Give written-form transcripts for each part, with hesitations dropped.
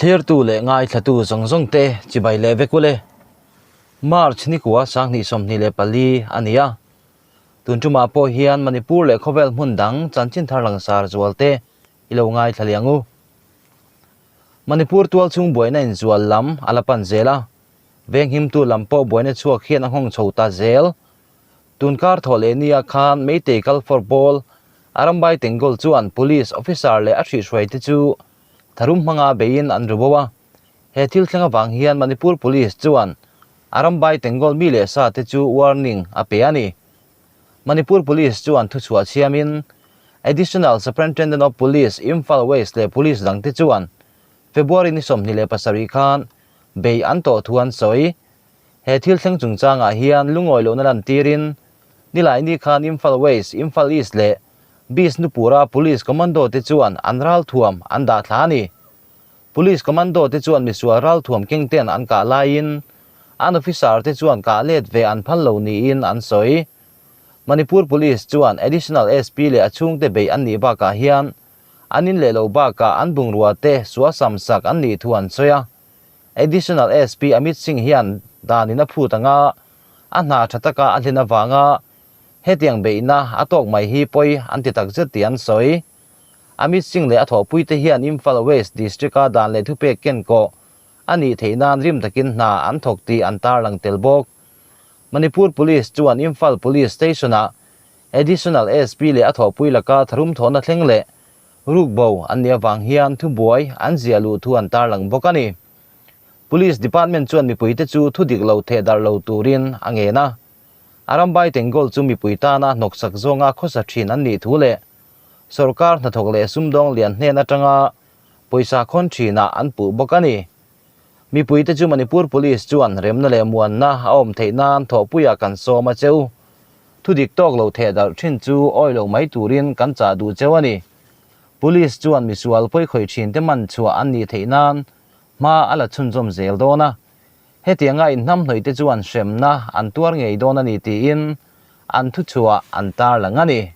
Thlirtu leh ngaithlatu zawng zawng te chibai leh vek ule. March nikua 2024 a ni a. Tun tumah pawh hian Manipur leh khawvel hmun dang chanchin thar langsar zual te i lo ngaithla leh ang u. Manipur tual chhung buaina inzual lam a la pan zel a. Venghimtu lam pawh buaina chhuak hian a nghawng chho ta zel. Tun kar thawh leh nia khan Meitei Kalfawr pawl Arambai Tenggol chuan Police officer leh a hrihhruaite chu tharum hmanga beiin an ru bo a. He thil thleng avang hian Manipur Police chuan Arambai Tenggol mi leh sa te chu warning a pe a ni. Manipur Police chuan thuchhuah chhiamin Additional Superintendent of Police Imphal West leh Police dangte chuan February ni 27 khan bei an tawh thu an sawi. He thil thleng chungchangah hian lungawi lohna lantirin Nilaini khan Imphal West, Imphal East leh Bishnupur-a Police Commando te chuan an ralthuam an dah thla a ni. Police Commando te chuan misual ralthuam keng ten an kah laiin an officer te chuan kah let ve an phal lo niin an sawi. Manipur Police chuan Additional SP leh a chhungte beih an nih bakah hian an in leh lo bakah an bungrua te suasam sak an nih thu an sawi a. Additional SP Amit Singh hian danin a phut anga a hna tha taka a hlen avanga hetiang beihna a tawk mai hi pawi an ti takzet tih an sawi. Amit Singh leh a thawhpuite hian Imphal West District-a dan leh thupek kenkawh a nih theih nan rim takin hna an thawk tih an tarlang tel bawk. Manipur Police chuan Imphal Police Station-ah Additional SP leh a thawhpui laka tharum thawhna thleng leh Rukbo an nih avang hian thubuai an ziah luh thu an tarlang bawk a ni. Police Department chuan mipuite chu thu dik lo theh darh lo turin a ngen a. Arambai Tenggol chu mipui tana hnawksak zawnga khawsa thin an nih thu leh sawrkar hnathawk leh sumdawng lian hnen atanga pawisa khawn thinah an puh bawk a ni. Mipuite chu Manipur Police chuan remna leh muanna a awm theih nan thawhpuiah kan sawm a cheu. Thu dik tawk lo theh darh thin chu awi lo mai turin kan chah duh cheu a ni. Police chuan misual pawi khawih thin te man chhuah an nih theih nan hma a la chhunzawm zel dawn a. Hetianga inhnamhnawih te chuan hremna an tuar ngei dawn a ni tiin an thuchhuah an tarlang a ni.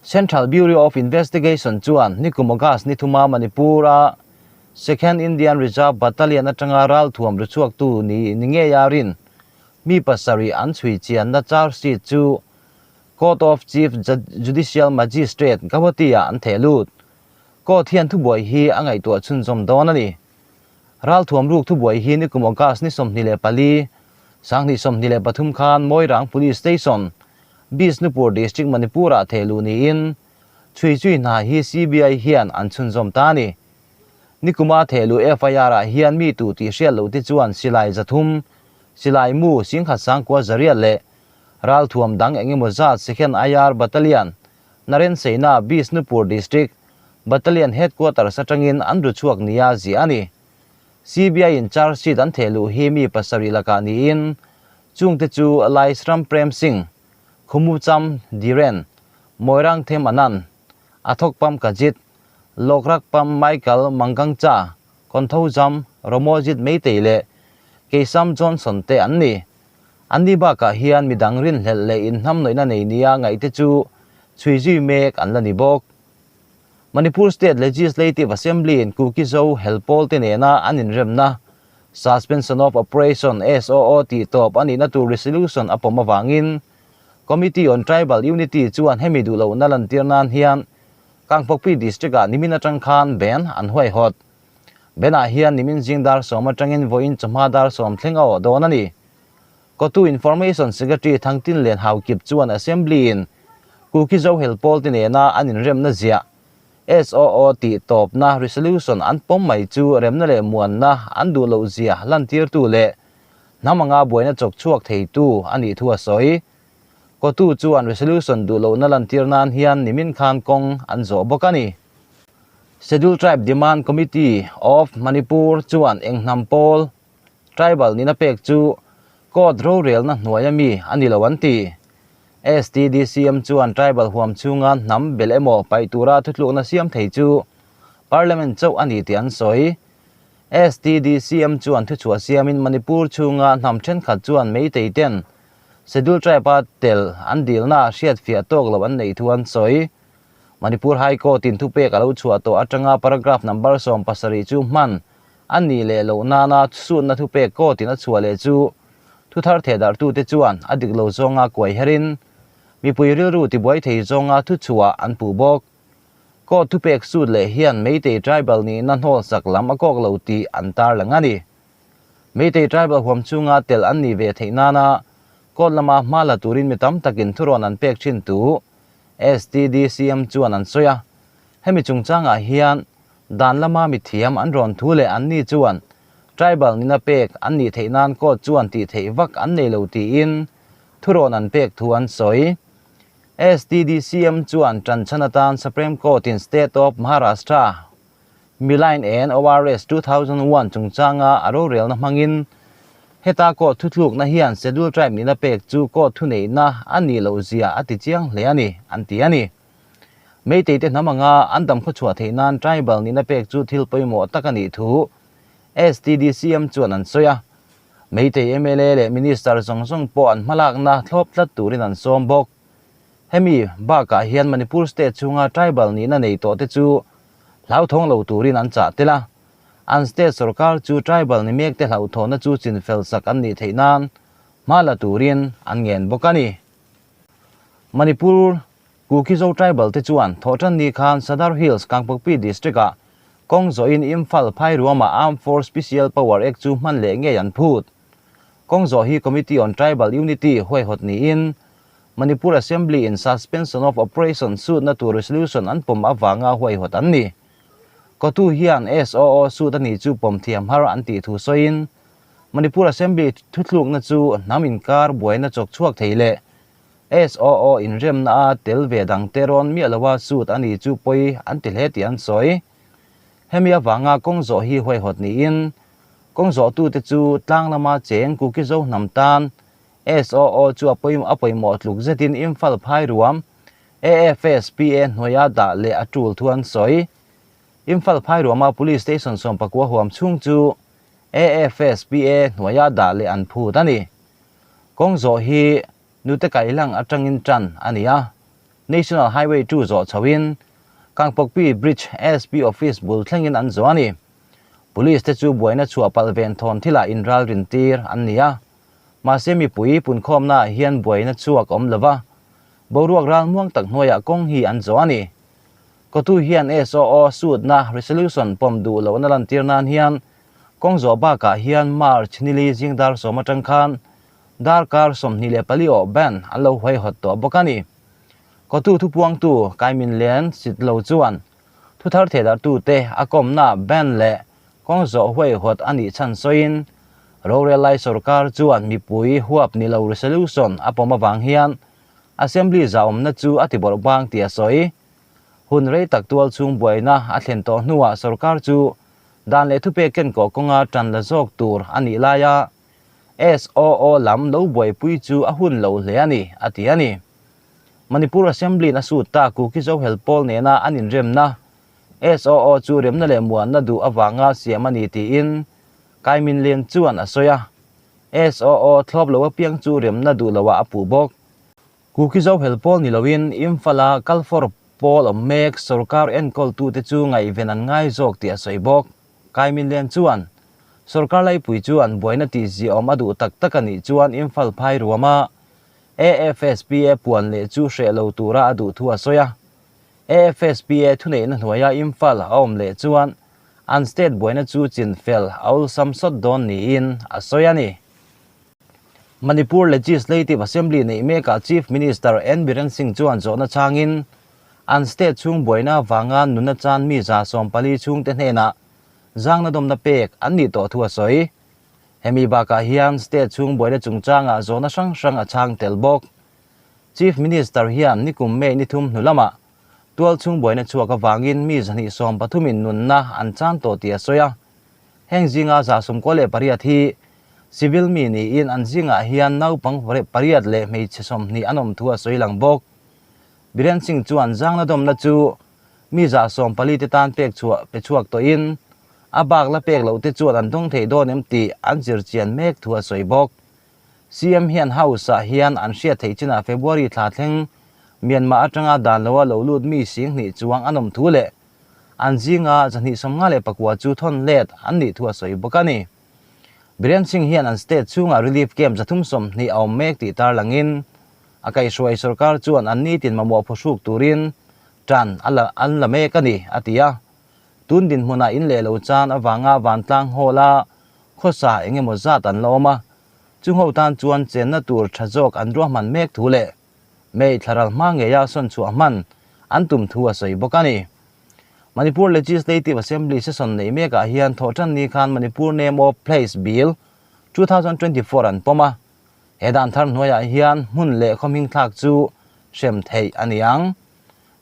Central Bureau of Investigation chuan nikum August ni thuma Manipur-a Second Indian Reserve Battalion atanga ralthuam ru chhuaktu ni ni ngeia rin mi pasarih an chhui chianna charge sheet chu Court of Chief Judicial Magistrate Guwahati-ah an theh lut. Court hian thubuai hi a ngaihtuah chhunzawm dawn a ni. Ralthuam ruk thubuai hi nikum August ni 24, 2023 khan Moirang Police Station, Bishnupur District Manipur-ah theh luh niin chhui chui hna hi CBI hian an chhunzawm ta a ni. Nikuma theh luh FIR-ah hian mi tu tih hriat loh te chuan silai 300, silai mu singkhat sangkua zariat leh ralthuam dang eng emaw zat Second IR Battalion, Narenseina, Bishnupur District, Battalion Headquarters atangin an ru chhuak nia ziah a ni. CBI-in charge sheet an theh luh hi mi pasarih lakah niin chungte chu Laishram Prem Singh, Khumucham Dhiren, Moirangthem Anand, Athokpam Kajit, Lokrakpam Michael Mangangcha, Konthoujam Romojit Meitei leh Keisam Johnson te an ni. An ni bakah hian midang rinhlelh leh inhnamhnawihna nei nia ngaihte chu chhui zui mek an la ni bawk. Manipur State Legislative Assembly-in Kuki-Zo helpawl te nena an inremna Suspension of Operation, SOO, tih tawp a nihna tur resolution a pawm avangin Committee on Tribal Unity chuan hemi duh lohna lantir nan hian Kangpokpi District-ah nimin atang khan ben an huaihawt. Benah hian nimin zing dar sawm atangin vawiin chawhma dar sawm thleng a awh dawn a ni. Kotu Information Secretary Thangtin Lian Haukip chuan Assembly-in Kuki Zohel pawl te nena an inremna ziah SOO tih tawpna resolution an pawm mai chu remna leh muanna an duh loh zia lantirtu leh hnam anga buaina chawk chhuak theitu a nih thu a sawi. Kotu chuan resolution duh lohna lantir nan hian nimin khan kawng an zawh bawk a ni. Scheduled Tribe Demand Committee of Manipur chuan eng hnam pawl Tribal nihna pek chu court rorelna hnuaia mi a ni lo an ti. STDCM chuan tribal huam chhunga hnam bel emaw paih tura thutlukna siam thei chu Parliament chauh a ni tih an sawi. STDCM chuan thuchhuah siamin Manipur chhunga hnam thenkhat chuan Meitei ten Schedule Tribe-a tel an dilna hriatfiah tawk loh an neih thu an sawi. Manipur High Court-in thupek a lo chhuah tawh atanga paragraph number 17 chu hman. A nih leh loh nana sutna thupek court-in a chhuah leh chu thuthar thehdarhtute chuan a dik lo zawnga kuai herin mipui rilru tibuai thei zawnga thuchhuah an puh bawk. Court thupek sut leh hian Meitei tribal nihna hnawlsak lam a kawk lo tih an tarlang a ni. Meitei tribal huam chunga tel an nih ve theih nana court lama hma la turin mi tam takin thurawn an pek thin tu STDCM chuan an sawi a. Hemi chungchangah hian dan lama mithiam an rawn thu leh anni chuan tribal nihna pek an nih theih nan court chuan tih theih vak an nei lo tiin thurawn an pek thu an sawi. STDCM chuan tanchhan atan Supreme Court in State of Maharashtra Milain en ORS 2001 chungchanga a rorelna hmangin heta court thuthlukna hian Schedule Tribe nihna pek chu court thuneihna a nih loh zia a ti chiang hle a ni, an ti a ni. Meitei te hnam anga an dam khawchhuah theih nan tribal nihna pek chu thil pawimawh tak a nih thu STDCM chuan an sawi a. Meitei mla leh Minister zawng zawng pawh an hmalakna thlawp tlat turin an sawm bawk. Hemi bakah hian Manipur state chhunga tribal nihna nei tawh te chu hlauthawng lo turin an chah tel a. An state sorkar chu tribal ni mek te hlauhthawhna chu chinfel sak an nih theih nan hma la turin an ngen bawk a ni. Manipur Kuki-Zo tribal te chuan Thawhtanni khan Sadar Hills, Kangpokpi district-ah kawng zawhin Imphal phairuamah Armed Force Special Power Act chu hman leh ngei an phut. Kawng zawh hi Committee on Tribal Unity huaihawt niin Manipur Assembly in Suspension of Operation sutna tur resolution an pawm avanga huaihawt an ni. Kotu hian SOO sut a nih chu pawm thiam har an tih thu sawiin Manipur Assembly thuthlukna chu hnam inkar buaina chawk chhuak thei leh SOO inremna a tel ve dang te rawn miah loa sut a ni chu pawi an ti hle tih an sawi. Hemi avanga kawng zawh hi huaihawt niin kawng zawhtute chu tlang lama cheng Kuki-Zo hnam tan SOO chu a a pawimawh tluk zetin Imphal phairuam AFSPA hnuaia dah leh a tul thu an sawi. Imphal phairuama Police Station sawmpakua huam chhung chu AFSPA hnuaia dah leh an phut a ni. Kawng zawh hi nute kaihlang atangin tan a ni a, National Highway 2 zawh chhoin Kangpokpi Bridge SP Office bul thlengin an zawh a ni. Police te chu buaina chhuah palh ven thawn thilah inralrin tir an ni a, mahse mipui punkhawmnaah hian buaina chhuak awm lova, boruak ral muang tak hnuaiah kawng hi an zawh a ni. Kotu hian SOO sutna resolution pawm duh lohna lantir nan hian kawng zawh bakah hian March nili zing dar sawm atang khan darkar 24 awh ban an lo huaihawt tawh bawk a ni. Kotu thupuangtu Kaimin Len Sitlo chuan thuthar thehdarhtute a kawmna ban leh kawng zawh huaihawt a nih chhan sawiin rorel lai sorkar chuan mipui huap ni lo resolution a pawm avang hian Assembly zahawmna chu a ti bawrh bang tih a sawi. Hun rei tak tual chhung buaina a thlen tawh hnuah sorkar chu dan leh thupek kenkawh kawnga tan la zawk tur a nih laia SOO lam lo buaipui chu a hun lo hle a ni, a ti a ni. Manipur Assembly-in a sut ta Kuki-Zo hel pawl nena an inremna SOO chu remna leh muanna duh avanga siam a ni tiin Kaimin Lian chuan a sawi a. SOO thlawp lo apiang chu remna duh loah a puh bawk. Kuki-Zo hel pawl ni loin Imphal-a kalfawr pawl awm mek sorkar enkawltute chu ngaihven an ngai zawk tih a sawi bawk. Kaimin Lian chuan, Sorkar laipui chu an buaina tih ziaawm a duh tak tak a nih chuan Imphal phai ruama AFSPA puan leh chu hreh lo tura a duh thu a sawi a. AFSPA thuneihna hnuaia Imphal a awm leh chuan an state buaina chu chinfel a awlsam sawt dawn niin a sawi a ni. Manipur Legislative Assembly neih mekah Chief Minister N Biren Singh chuan zawhna changin an state chhung buaina avanga nuna chan mi 140 chhungte hnenah zangna dawmna pek an nih tawh thu a sawi. Hemi bakah hian state chhung buaina chungchangah zawhna hrang hrang a chhang tel bawk. Chief Minister hian nikum May ni thum hnu lamah tual chhung buaina chhuak avangin mi 133 in nunna an chan tawh tih a sawi a. Heng zinga 98 hi civil mi niin an zingah hian naupang pariat leh hmeichhe 20 an awm thu a sawi lang bawk. Biren Singh chuan zangna dawmna chu mi 140 te tan pek chhuah pe chhuak tawhin a bak la pek loh te chuan an dawng thei dawn em tih an zir chian mek thu a sawi bawk. CM hian House ah hian an hriat theih chinah February thla thleng Myanmar atanga dan loa lo lut mi 20,000 chuang an awm thu leh. An zinga 254 chu thawn let an nih thu a sawi bawk a ni. Biren Singh hian an state chhungah relief camp 320 a awm mek tih tarlangin a kaihhruai sorkar chuan an nitin mamawh phuhruk turin tan a la an la mek a ni, a ti a. Tun dinhmunah in leh lo chan avanga vantlang hall a khawsa eng emaw zat an la awm a, chungho tan chuan chenna tur tha zawk an ruahman mek thu leh May thlaral hma ngeia sawn chhuah hman an tum thu a sawi bawk a ni. Manipur Legislative Assembly session neih mekah hian thawhtan ni khan Manipur Name of Place Bill 2024 an pawm a, he dan thar hnuaiah hian hmun leh khaw hming thlak chu hrem theih a ni ang.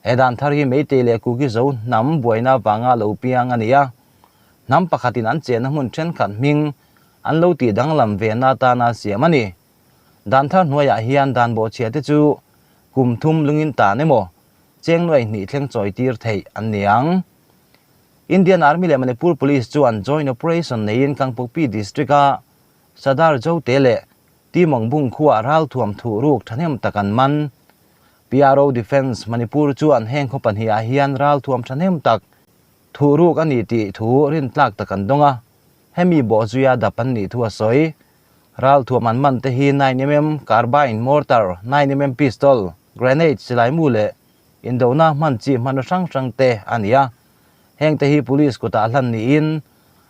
He dan thar hi Meitei leh Kuki Zo hnam buaina vanga lo piang a ni a, hnam pakhatin an chenna hmun thenkhat hming an lo tih danglam vena atana siam a ni. Dan thar hnuaiah hian dan bawhchhia te chu kum thum lungin tan emaw cheng nuai hnih thleng chawi tir theih an ni ang. Indian Army leh Manipur Police chuan joint operation neiin Kangpokpi District-a Sadar Zote leh Timongbung khuaa ralthuam thuh ruk thahnem tak an man. PRO Defence Manipur chuan heng khaw pahnihah hian ralthuam thahnem tak thuh ruk a ni tih thu rintlak tak an dawng a, hemi bawhzuia dap an nih thu a sawi. Ralthuam an man te hi 9mm carbine, mortar, 9mm pistol, grenade, silaimu leh indona hman chi hmanraw hrang hrang te a ni a. Heng te hi police kutah hlan niin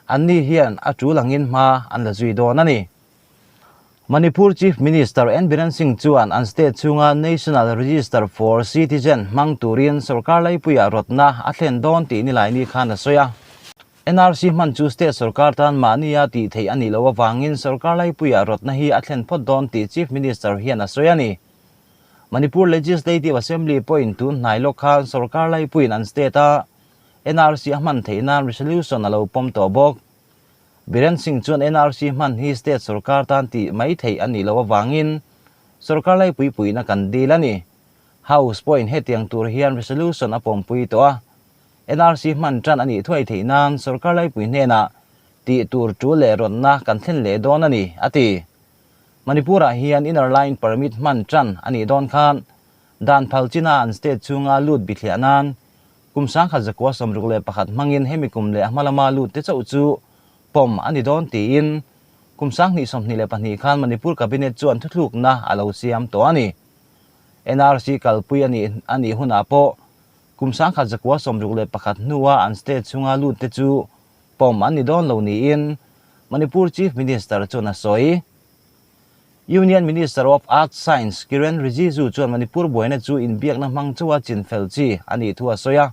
anni hian a tul angin hma an la zui dawn a ni. Manipur Chief Minister N Biren Singh chuan an state chhunga National Register for Citizen hmang turin sorkar laipuiah rawtna a thlen dawn tih nilaini khan a sawi a. NRC hman chu state sorkar tan mahnia tih theih a nih loh avangin sorkar laipuiah rawtna hi a thlen phawt dawn tih Chief Minister hian a sawi a ni. Manipur Legislative Assembly pawhin tun hnai lawk khan sorkar laipuiin an state-a NRC a hman theih nan resolution a lo pawm tawh bawk. Biren Singh chuan NRC hman hi state sorkar tan tih mai theih a nih loh avangin sorkar laipui puihna kan dil a ni. House pawhin hetiang tur hian resolution a pawmpui tawh a. NRC hman tan a nih thuai theih nan sorkar laipui hnenah tih tur tul leh rawtna kan thlen leh dawn a ni, a ti. Manipur-ah hian inner line permit hman tan a nih dawn khan dan phal china an state chhunga lut bithliah nan kum 1961 hmangin hemi kum leh a hma lama lut te chauh chu pawm a ni dawn tiin kum 2022 khan Manipur Cabinet chuan thuthlukna a lo siam tawh a ni. NRC kalpui a nih a nih hunah pawh Kum 1961 hnua an state chhunga lut te chu pawm an ni dawn lo niin Manipur Chief Minister chuan a sawi. Union Minister of Earth Science Kiren Rijiju chuan Manipur buaina chu inbiakna hmang chauha chinfel chi a nih thu a sawi a.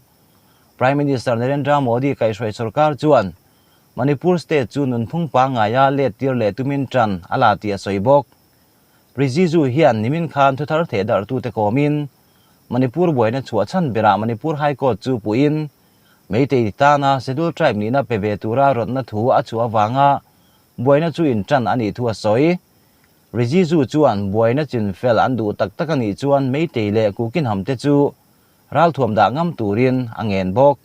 Prime Minister Narendra Modi kaihhruai sorkar chuan Manipur state chu nunphung pangngaia let tir leh tumin tan a la tih a sawi bawk. Rijiju hian nimin khan thuthar thehdarhtute kawmin Manipur buaina chhuah chhan berah Manipur High Court chu puhin Meitei tana Schedule Tribe nihna pe ve tura rawtna thu a chhuah avanga buaina chu intan a nih thu a sawi. Rijiju chuan buaina chinfel an duh tak tak a nih chuan Meitei leh Kukinham te chu ralthuam dah ngam turin a ngen bawk.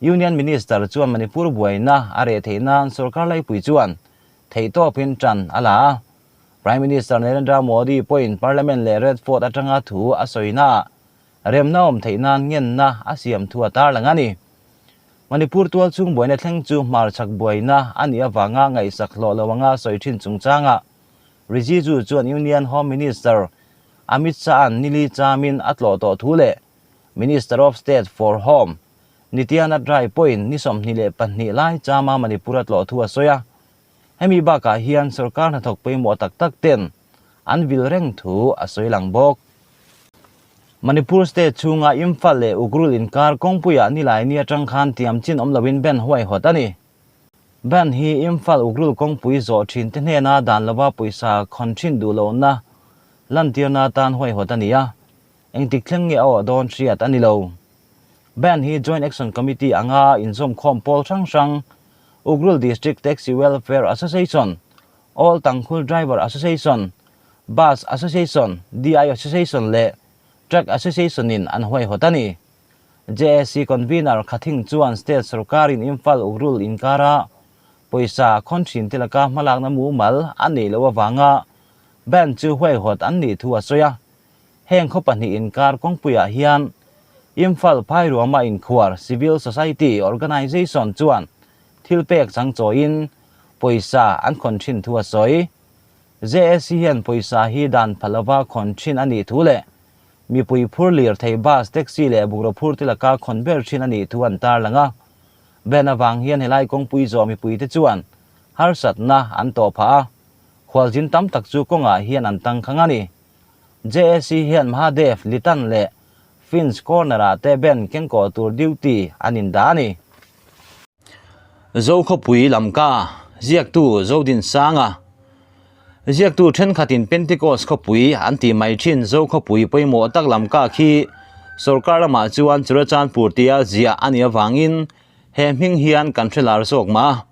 Union Minister chuan Manipur buaina a reh theih nan sorkar laipui chuan theihtawpin tan a la a. Prime Minister Narendra Modi pawhin Parliament leh Red Fort atanga thu a sawinaah remna awm theih nan ngenna a siam thu a tarlang a ni. Manipur tualchhung buaina thleng chu hmarchhak buaina a nih avanga ngaihsak hlawh lo anga sawi thin chungchangah Rijiju chuan Union Home Minister Amit Shah-a'n nili chamin a tlawh tawh thu leh Minister of State for Home Nityanand Rai pawhin ni 22 lai chama Manipur a tlawh thu a sawi a. Hemi bakah hian sorkar hnathawk pawimawh tak tak ten an vil reng thu a sawi lang bawk. Manipur state chhunga Imphal leh Ukhrul inkar kawngpuiah nilai ni atang khan tiam chin awm loin ban huaihawt a ni. Ban hi Imphal Ukhrul kawngpui zawh thin te hnena dan lova pawisa khawn thin duh lohna lantirna atan huaihawt a ni a, engtik thleng nge a awh dawn hriat a ni lo. Ban hi Joint Action Committee anga inzawmkhawm pawl hrang hrang Ukhrul District Taxi Welfare Association, All Tangkhul Driver Association, Bus Association, DI Association leh Truck Association in an huaihawt a ni. JAC Convener Khathing chuan State sorkarin Imphal Ukhrul inkara pawisa khawn thin te laka hmalakna mumal a neih loh avanga ban chu huaihawt an nih thu a sawi a. Heng khaw pahnih inkar kawngpuiah hian Imphal Phairuama inkhuar Civil Society Organisation chuan thil pek chang chawiin pawisa an khawn thin thu a sawi. JAC hian pawisa hi dan pha lova khawn thin a nih thu leh mipui phur lirthei bus, taxi leh bungraw phur te laka khawn ber thin a nih thu an tarlang a. Ban avang hian helai kawngpui zawh mipuite chuan harsatna an tawh phah a, khualzin tam tak chu kawngah hian an tangkhang a ni. JAC hian Mahadev, Litan leh Finch Corner ah te ban kengkawh tur duty an indah a ni. Zokhawpui Lamka, Ziaktu Zodinsanga Ziaktu thenkhatin Pentecost khawpui an tih mai thin Zokhawpui pawimawh tak Lamka khi sorkar lamah chuan Churachandpur tia ziah a nih avangin he hming hian kan hre lar zawk mah a.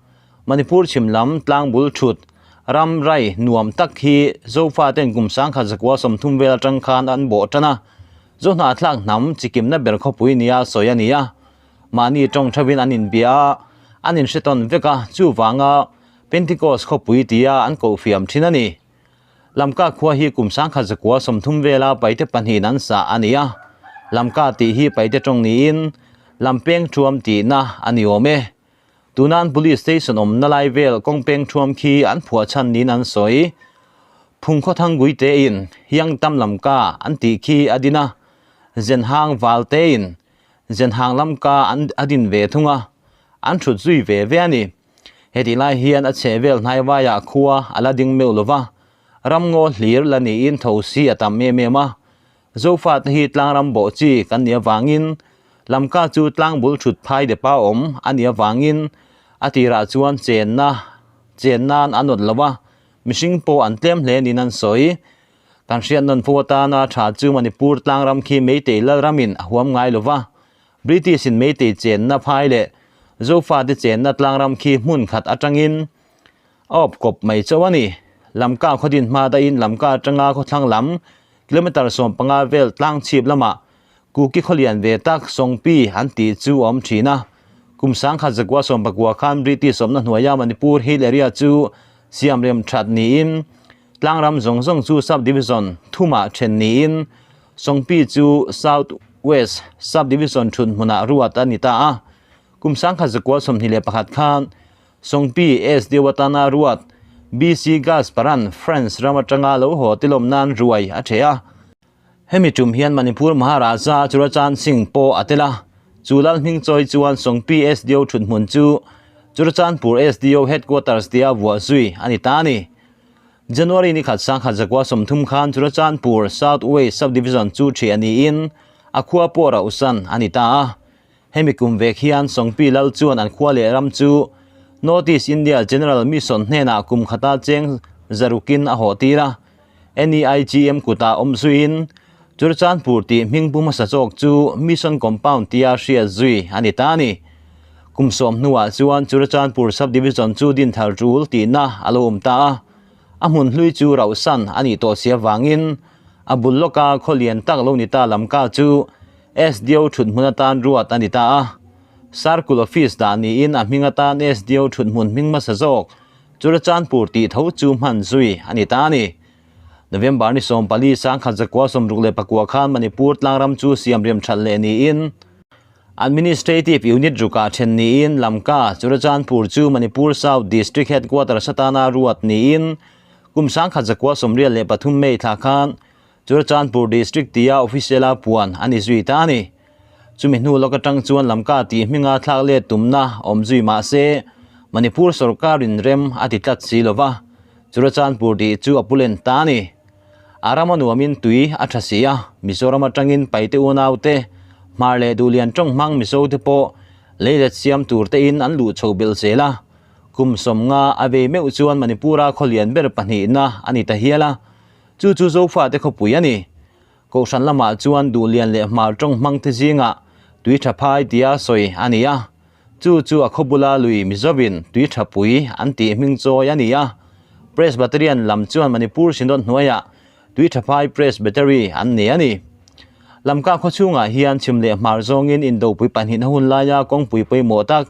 Manipur chhim lam tlangbul thut ram rai nuam tak hi Zofa ten kum 1930 vel atang khan an bawh tan a, Zohnahthlak hnam chikimna ber khawpui nia sawi a ni a. Mahni tawng thavin an inbia a, an inhre tawn vek a, chuvanga Pentecost khawpui tia an kohfiam thin a ni. Lamka khua hi kum 1930 vela paite pahnihin an sah a ni a, Lamka tih hi paite tawng niin Lampeng thuam tihna a ni awm e. Tunan Police Station awmna lai vel kawngpeng thuam khi an phuah chhan niin an sawi. Phungkhaw Thangui tein Hiangtam Lamka an tih khi a din a, Zenhang Val tein Zenhang Lamka an a din ve thung a, an thut zui ve ve a ni. Hetih lai hian a chheh vel hnaivaiah khua a la ding meuh lova, ramngaw hlir la niin tho si a tam em em a. Zofate hi tlangram bawh chi kan nih avangin Lamka chu tlangbul thut phai depa awm a nih avangin a tirah chuan chenna chen nan a nawt lo a, mihring pawh an tlem hle niin an sawi. Kan hriat nawn fo atana tha chu Manipur tlangram khi Meitei Lalramin a huam ngai lo va, British in Meitei chenna phai leh Zofate chenna tlangram khi hmun khat atangin a awp kawp mai chauh a ni. Lamka khaw din hma daihin Lamka atanga khawthlang lam kilometre 15 vel tlang chhip lamah Kuki khawlian ve tak Songpi an tih chu a awm thin a. Kum 1919 khan British awmna hnuaia Manipur Hill Area chu siamrem that niin tlangram zawng zawng chu Sub-Division thumah then niin Songpi chu South West Sub-Division thun hmunah ruat a ni ta a. Kum 1921 khan Songpi SDO atana ruat BC Gasparan France ram atanga lo haw tilawm nan ruai a the a. Hemi tum hian Manipur Maharaja Churachand Singh pawh a tel a, chu lal hming chawi chuan Songpi SDO thuthmun chu Churachandpur SDO Headquarters tia vuah zui a ni ta a ni. January ni khat 1930 khan Churachandpur South West Sub-Division chu ṭhiah niin a khua pawh rauhsan a ni ta a. Hemi kum vek hian Songpi Lal chuan an khua leh ram chu North East India General Mission hnenah kum khata cheng zarukin a hawh tir a. NEIGM kutah awm zuiin Churachandpur tih hming pu hmasa chawk chu Mission Compound tia hriat zui a ni ta a ni. Kum sawm hnuah chuan Churachandpur Sub-Division chu dinthar tul tihna a lo awm ta a. A hmun hlui chu rauhsan a nih tawh si avangin a bul lawka khaw lian tak lo ni ta Lamka chu SDO thut hmun atan ruat a ni ta a. Circle Office dah niin a hming atan SDO thut hmun hming hmasa zawk Churachandpur tih tho chu hman zui a ni ta a ni. November ni 14 1969 khan Manipur tlangram chu siamrem that leh niin Administrative Unit rukah then niin Lamka, Churachandpur chu Manipur South District Headquarters atana ruat niin kum 1983 May thla khan Churachandpur District tia official-a puan a ni zui ta a ni. Chumi hnu lawk atang chuan Lamka tih hminga thlak let tumna awm zui mah se Manipur sorkarin rem a ti tlat si lova, Churachandpur tih chu a pu len ta a ni. A rama nuamin tui a tha si a, Mizoram atangin Paite unaute, Hmar leh Duhlian tawng hmang Mizote pawh leilet siam tur tein an luh chho belh zel a. Kum 50 a vei meuh chuan Manipura khawlian ber pahnihna a ni ta hial a, chu chu Zofate khawpui a ni. Kohhran lamah chuan Duhlian leh Hmar tawng hmangte zingah tui tha phai tia sawi a ni a, chu chu a khawbula lui Mizovin tui tha pui an tih hming chawi a ni a. Presbyterian lam chuan Manipur Synod hnuaiah tui tha phai Presbytery an nei a ni. Lamka khaw chhungah hian chhim leh hmar zawngin indopui pahnih na hun laia kawngpui pawimawh tak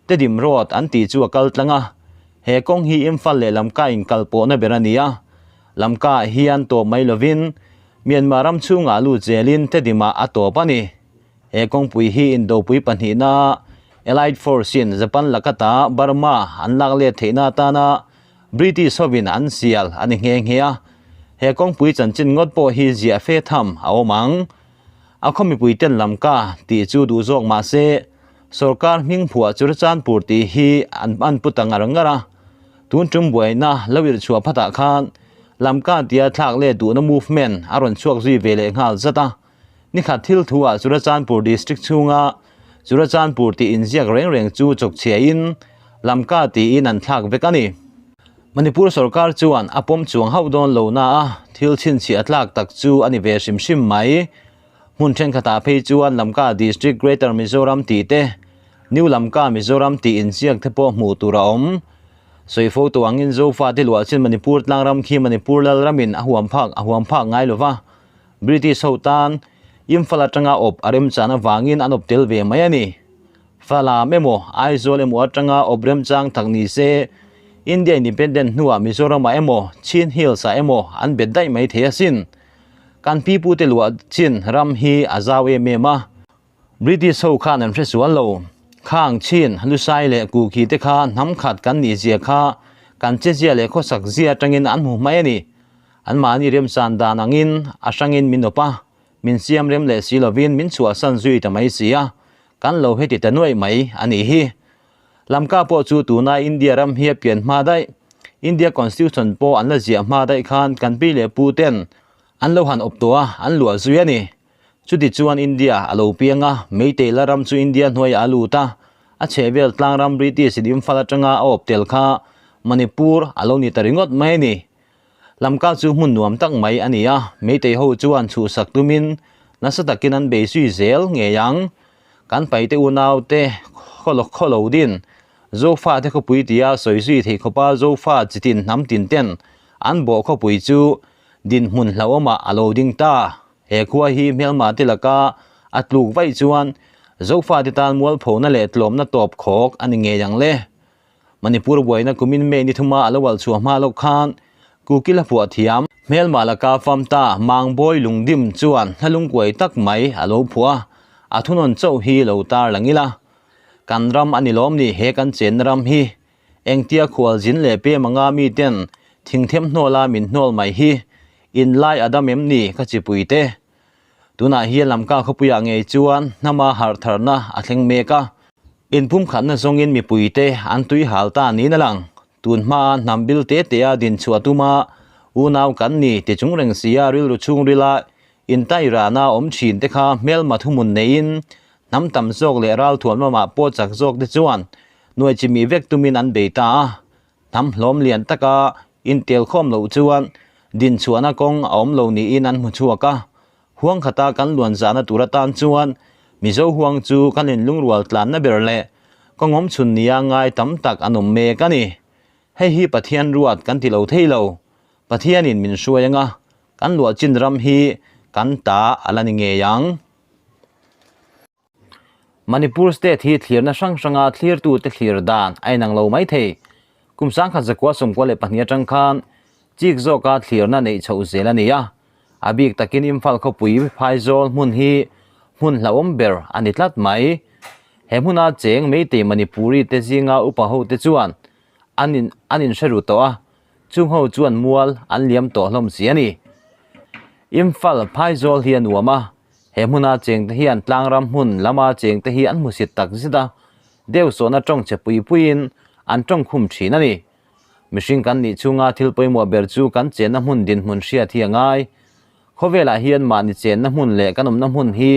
Tedim Road an tih chu a kal tlang a. He kawng hi Imphal leh Lamka inkal pawhna ber a ni a. Lamka hian tawp mai lovin Myanmar ram chhungah lut zelin Tedimah a tawp a ni. He kawngpui hi Indopui pahnihna Allied Force-in Japan lakata Burma an lak let theihna atana British hovin an sial a ni nghe nghe a. He kawngpui chanchin ngawt pawh hi ziah fe tham a awm ang. A khaw mipui ten Lamka tih chu duh zawk mah se, sorkar hming phuah Churachandpur tih hi an an pu ta ngar ngar a. Tun tum buaina lo irh chhuah phatah khan Lamka tia thlak leh duhna movement a rawn chhuak zui ve leh nghal zat a. Nikhat thil thu ah Churachandpur district chhunga Churachandpur tih inziak reng reng chu chawk chhiain Lamka tiin an thlak vek a ni. Manipur sorkar chuan a pawm chuang hauh dawn lo na a, thil chhinchhiah tlak tak chu a ni ve hrim hrim mai. Hmun thenkhatah phei chuan Lamka District Greater Mizoram tih te, New Lamka Mizoram tih inziak te pawh hmuh tur a awm. Sawi fo tawh angin Zofa te luah chin Manipur tlangram khi Manipur lalramin a huam phak a huam phak ngai lo va, British ho tan Imphal atanga awp a remchan avangin an awp tel ve mai a ni. Falam emaw, Aizawl emaw atanga awp remchang tak ni se, India Independent hnuah Mizoramah emaw, Chin Hills-ah emaw an bet daih mai thei asin. Kan pipute luah chin ram hi a zau em em a. British ho khan an hre sual lo. Khang, Chin, Lusai leh Kuki te kha hnam khat kan nih zia kha kan che zia leh khawsak zia atangin an hmu hmai a ni. Anmahni remchan dan angin a hrangin min awp a, min siam rem leh si lovin min chhuahsan zui ta mai si a, kan lo heti ta nuaih mai a nih hi. Lamka pawh chu tuna India ram hi a pian hma daih, India Constitution pawh an la ziah hma daih khan kan pi leh pu ten an lo han awp tawh a, an luah zui a ni. Chuti chuan India a lo piang a, Meitei la ram chu India hnuaiah a lut a, a chhehvel tlang ram British in Imphal atanga a awp tel kha Manipur a lo ni ta ringawt mai a ni. Lamka chu hmun nuam tak mai a ni a, Meitei ho chuan chhuhsak tumin nasa takin an bei zui zel ngei ang. Kan paite unaute khaw lo din Zofa te khawpui tia sawi zui thei khawpa Zofa chitin hnam tin ten an bawh khawpui chu dinhmun hlauhawmah a lo ding ta. He khua hi hmelma te laka a tluk vaih chuan Zofa te tan mualphona leh tlawmna tawp khawk a ni ngei ang le. Manipur buaina kumin May ni thuma a lo al chhuah hma loh khan Kukil a phuah thiam. Hmelma laka fam ta Mangbawi lungdim chuan hla lungkuai tak mai a lo phuah a, a thunawn chauh hi lo tar lang ila. Kan ram a ni lawm ni he kan chenna ram hi. Engtia khual zin leh pem anga mi ten thingthem hnawla min hnawl mai hi in lai a dam em ni ka chipui te. Tunah hian Lamka khawpuiah ngei chuan hnama harh tharna a thleng mek a. Inpumkhatna zawngin mipuite an tui hal ta niin a lang. Tun hmaa hnam bil te tea din chhuah tuma unau kan ni ti chung reng sia rilru chhungrila intairana awm thin te kha hmelma thuhmun neiin hnam tam zawk leh ralthuam lamah pawh chak zawk te chuan nuai chimih vek tumin an bei ta a. Hnam hlawm lian taka intelkhawm loh chuan din chhuahna kawng a awm lo niin an hmu chhuak a. Huang khata kan luan zahna tur atan chuan Mizo huang chu kan inlungrual tlanna ber leh kawngawm chhun nia ngai tam tak an awm mek a ni. Hei hi Pathian ruat kan ti lo thei lo. Pathianin min hruai anga kan luah chin ram hi kan ta a la ni ngei ang. Manipur state hi thlirna hrang hranga thlirtute thlir dan a inang lo mai thei. Kum 1992 atang khan chik zawka thlirna neih chhoh zel a ni a. A bik takin Imphal khawpui phaizawl hmun hi hmun hlauhawm ber a ni tlat mai. He hmuna cheng Meitei Manipuri te zinga upa ho te chuan an in an inhre ru tawh a, chung ho chuan mual an liam tawh hlawm si a ni. Imphal phaizawl hi a nuam a, he hmuna cheng te hian tlangram hmun lama cheng te hi an hmusit tak zet a, deuhsawhna tawng che pui puiin an tawng khum thin a ni. Mihring kan nih chhunga thil pawimawh ber chu kan chenna hmun dinhmun hriat hi a ngai. Khawvelah hian mahni chenna hmun leh kan awmna hmun hi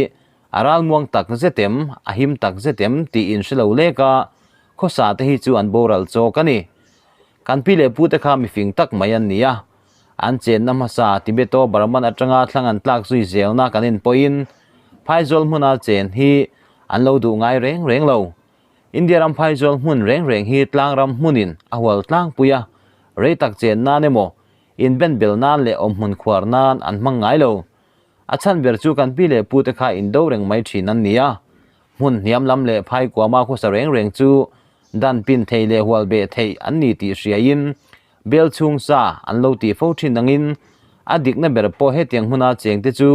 a ralmuang tak zet em, a him tak zet em tih in hre lo lek a, khawsa te hi chu an boral chawk a ni. Kan pi leh pu te kha mifing tak mai an ni a, an chenna hmasa Tibeto Burman atanga thlang an tlak zui zelna kan en pawhin Phaizawl hmuna chen hi an lo duh ngai reng reng lo. India ram phaizawl hmun reng reng hi tlangram hmunin a hual tlangpui a, rei tak chen nan emaw, inben bel nan leh awmhmun khuar nan an hmang ngai lo. A chhan ber chu kan pi leh pu te kha indo reng mai thin an ni a, hmun hniam lam leh phai kuama khawsa reng reng chu dan pin thei leh hual beh theih an ni tih hriaiin bel chhung sa an lo tih fo thin angin a dikna ber pawh hetiang hmuna cheng te chu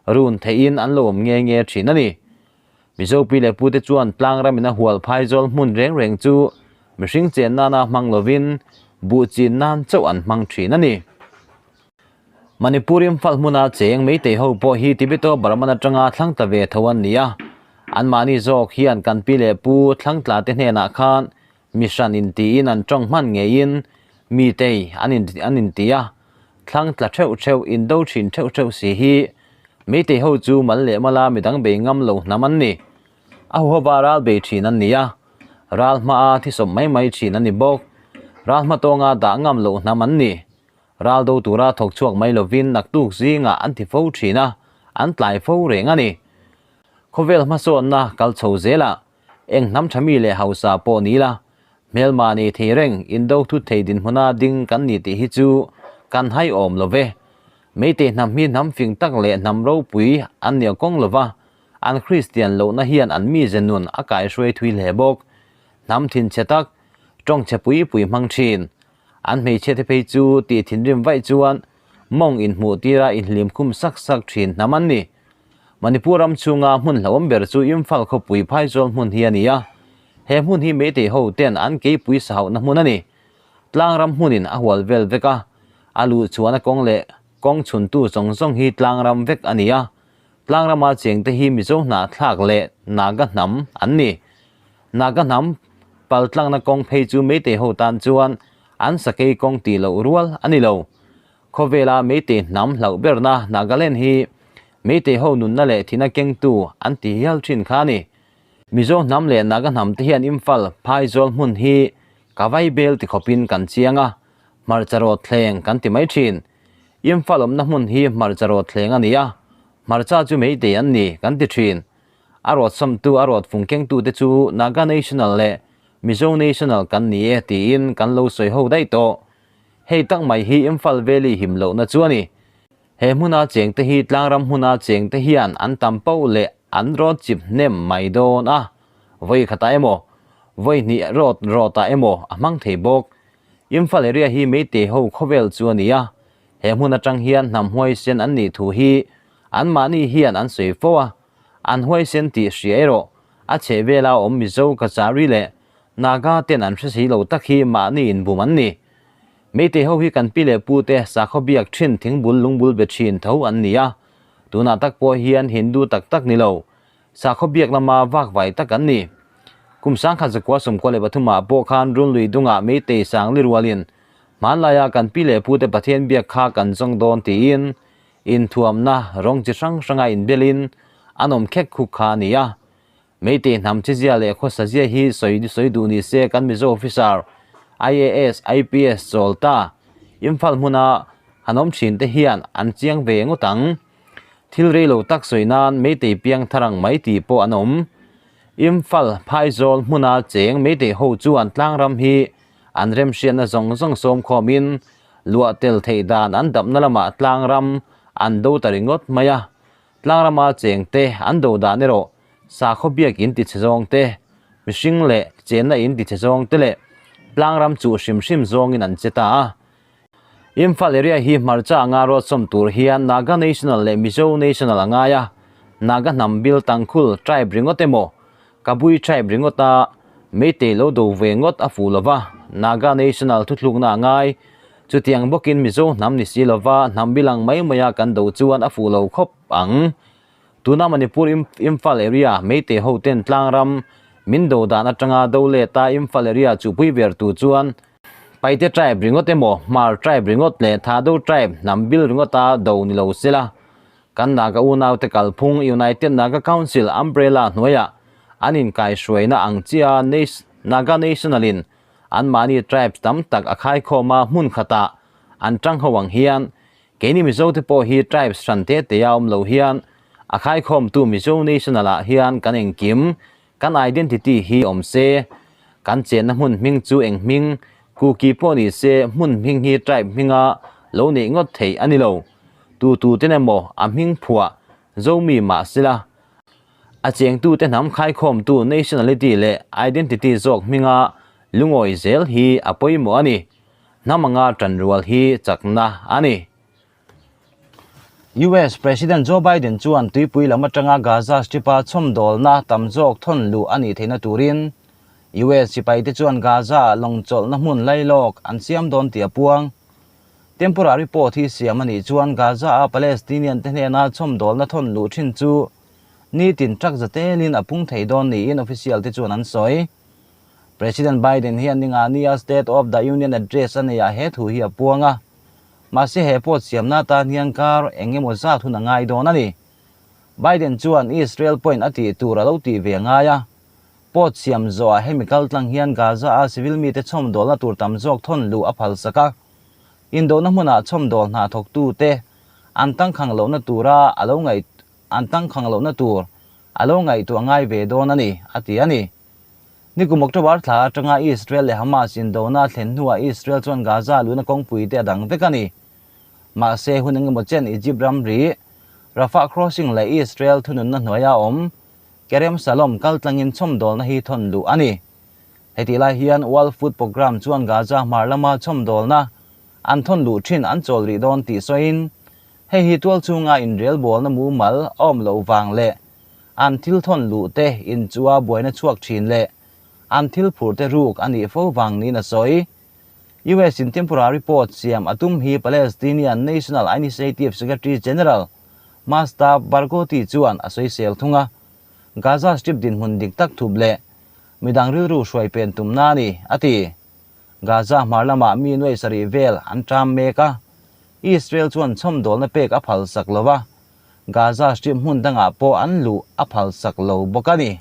run theihin an lo awm nge nge thin a ni. Mizo pi leh pute chuan tlang ramin a hual phaizawl hmun reng reng chu mihring chen nana hmang lovin buh chin nan chauh an hmang thin a ni. Manipur Imphal hmuna cheng Meitei ho pawh hi Tibeto Burman atanga thlang tla ve tho an ni a, anmahni zawk hian kan pi leh pu thlang tla te hnenah khan mi hran intiin an tawng hman ngeiin Meitei an an inti a, thlang tla theuh theuh indo thin theuh theuh si hi Meitei ho chu mal leh mala midang bei ngam lo hnam an ni. A huhova ral bei thin an ni a, ral hmaa thisawp mai mai thin an ni bawk. Ral hma tawnga dah ngam loh hnam an ni. Ral do tura thawk chhuak mai lovin naktuk zingah an ti fo thin a, an tlai fo reng a ni. Khawvel hmasawnna kal chho zelah eng hnam tha mi leh hausa pawh ni la, hmelma nei thei reng indo thut thei dinhmuna ding kan ni tih hi chu kan hai awm lo ve. Meitei hnam hi hnam fing tak leh hnam ropui an nia kawng lo va, an Kristian lohna hian an mize nun a kaihruai thui hle bawk. Hnam thinchhe tak, tawngchhe pui pui hmang thin. An hmeichhia te phei chu tih thinrim vaih chuan mawng inhmuh tira inhlim khum sak sak thin hnam an ni. Manipur ram chhunga hmun hlauhawm ber chu Imphal khawpui Phaizawl hmun hi a ni a. He hmun hi Meitei ho ten an keipui sahauhna hmun a ni. Tlang ram hmunin a hual vel vek a, a luh chuan a kawng leh kawng chhuntu zawng zawng hi tlang ram vek a ni a. Tlang rama chengte hi Mizo hnahthlak leh Naga hnam an ni. Naga hnam pal tlangna kawng phei chu Meitei ho tan chuan an sakei kawng tih loh rual a ni lo. Khawvela Meitei hnam hlauh berna Nagaland hi Meitei ho nunna leh thihna kengtu an ti hial thin kha a ni. Mizo hnam leh Naga hnam te hian Imphal, Phaizawl hmun hi ka vai bel ti khawpin kan chiang a, hmarcha rawt thleng kan ti mai thin. Imphal awmna hmun hi hmarcha rawt thleng a ni a, hmarcha chu Meitei an ni kan ti thin. A rawt sawmtu, a rawt fung kengtute chu Naga National leh Mizo National kan ni e tiin kan lo sawi ho daih tawh. Hei tak mai hi Imphal Valley him lohna chu a ni. He hmuna chengte hi tlangram hmuna chengte hian an tam poh leh an rawt chip hnem mai dawn a, vawi khatah emaw, vawi hnih rawt rawtah emaw a hmang thei bawk. Imphal area hi Meitei ho khawvel chu a ni a, he hmun atang hian hnam huaisen an nih thu hi Anmahni hian an sawi fo a, an huaisen tih hria erawh a chheh vela awm Mizo Kachari leh Naga ten an hre si lo tak hi mahni inbum an ni. Meitei ho hi kan pi leh pu te sakhaw biak thin thingbul lungbul be thin tho an ni a, tunah tak pawh hian Hindu tak tak ni lo, sakhaw biak lama vakvai tak an ni. Kum 1993 ah pawh khan Runlui dungah Meitei Sangli rualin hmanlaia kan pi leh pu te Pathian biak kha kan zawng dawn tiin Inthuamna rawng chi hrang hranga inbelin an awm khek khuk kha a ni a. Meitei hnam chizia leh khawsazia hi sawi sawi duh ni se kan Mizo officer, IAS, IPS chawl ta Imphal hmuna han awm thin te hian an chiang ve ngawt ang. Thil rei lo tak sawi nan Meitei piang thar ang mai tih pawh an awm. Imphal Phaizawl hmuna cheng Meitei ho chuan tlangram hi an remhriatna zawng zawng sawm khawmin Luah tel theih dan an dapna lamah tlangram an do ta ringawt mai a, tlangrama chengte an do dan erawh sakhaw biak in tichhe zawng te, mihring leh chenna in tichhe zawng te leh tlangram chuh hrim hrim zawngin an che ta a. Imphal area hi hmarcha anga ruatsawm tur hian Naga National leh Mizo National a ngai a, Naga hnam bil Tangkhul tribe ringawt emaw Kabui tribe ringawta Meitei lo do ve ngawt a fuh lova, Naga National thuthlukna a ngai. Chutiang bawkin Mizo hnam ni si lova hnam bilang mai maia kan do chuan a fuh lo khawp ang. Tuna Manipur Imphal area Meitei ho ten tlangram min do dan atanga do leta Imphal area chuhpui ver tu chuan Paite tribe ringawt emaw Hmar tribe ringawt leh Thado tribe hnam bil ringawta do ni lo sela Kan Naga unaute kalphung United Naga Council umbrella hnuaiah an inkaihhruaina ang chia Naga National-in anmahni tribes tam tak a khaikhawm a hmun khatah an tang ho ang hian keini Mizote pawh hi tribes hran te te a awm lo hian a khaikhawmtu Mizo National-ah hian kan engkim kan identity hi awm se kan chenna hmun hming chu eng hming Kuki pawh ni se hmun hming hi tribe hminga lo neih ngawt theih a ni lo. Tu tu ten emaw a hming phuah Zomi mah sela a chengtu te hnam khaikhawmtu nationality leh identity zawk hminga lungawi zel hi a pawimawh a ni. Hnam anga tanrual hi chakna a ni. US President Joe Biden chuan tuipui lam atanga Gaza Strip-a chhawmdawlna tam zawk thawn luh a nih theihna turin US sipaite chuan Gaza-ah lawng chawlhna hmun lailawk an siam dawn tih a puang. Temporary port hi siam a nih chuan Gaza-a Palestinian te hnena chhawmdawlna thawn luh thin chu nitin truck za telin a pung thei dawn niin official te chuan an sawi. President Biden hian ningani-a State of the Union Address a neiah he thu hi a puang a. Mahse he pawt siamna atan hian kar eng emaw zat hun a ngai dawn a ni. Biden chuan Israel point a tih tur a lo tih ve a ngai a. Pawt siam zawhah hemi kal tlang hian Gaza-a civil mite chhawmdawlna tur tam zawk thawn luh a phalsak a. Indona hmunah chhawmdawl hna thawktute an tangkhang lohna tura a lo ngaih an tangkhang lohna tur a lo ngaihtuah ngai ve dawn a ni, a ti a ni. Nikum October thla atanga Israel leh Hamas indona a thlen hnuah Israel chuan Gaza luhna kawngpui te a dang vek a ni. Mahse, hun engemaw chen Egypt ramri, Rafah crossing leh Israel thununna hnuaia awm Kerem Shalom kaltlangin chhawmdawlna hi thawn luh a ni. Hetih lai hian World Food Programme chuan Gaza hmar lama chhawmdawlna an thawn luh thin an chawl rih dawn tih sawiin, hei hi tual chhunga inrelbawlna mumal a awm loh vang leh An thil thawn luh te in chu a buaina chhuak thin leh an thil phur te ruk a nih fo vang niin a sawi. US in temporary port siam a tum hi Palestinian National Initiative Secretary General Mastaf Barghouti chuan a sawisel thung a, Gaza Strip dinhmun dik tak thup leh midang rilru hruai pen tumna a ni, a ti. Gaza hmar lamah mi nuai sarih vel an ṭam mek a, Israel chuan chhawmdawlna pek a phalsak lo va, Gaza Strip hmun dangah pawh an luh a phalsak lo bawk a ni.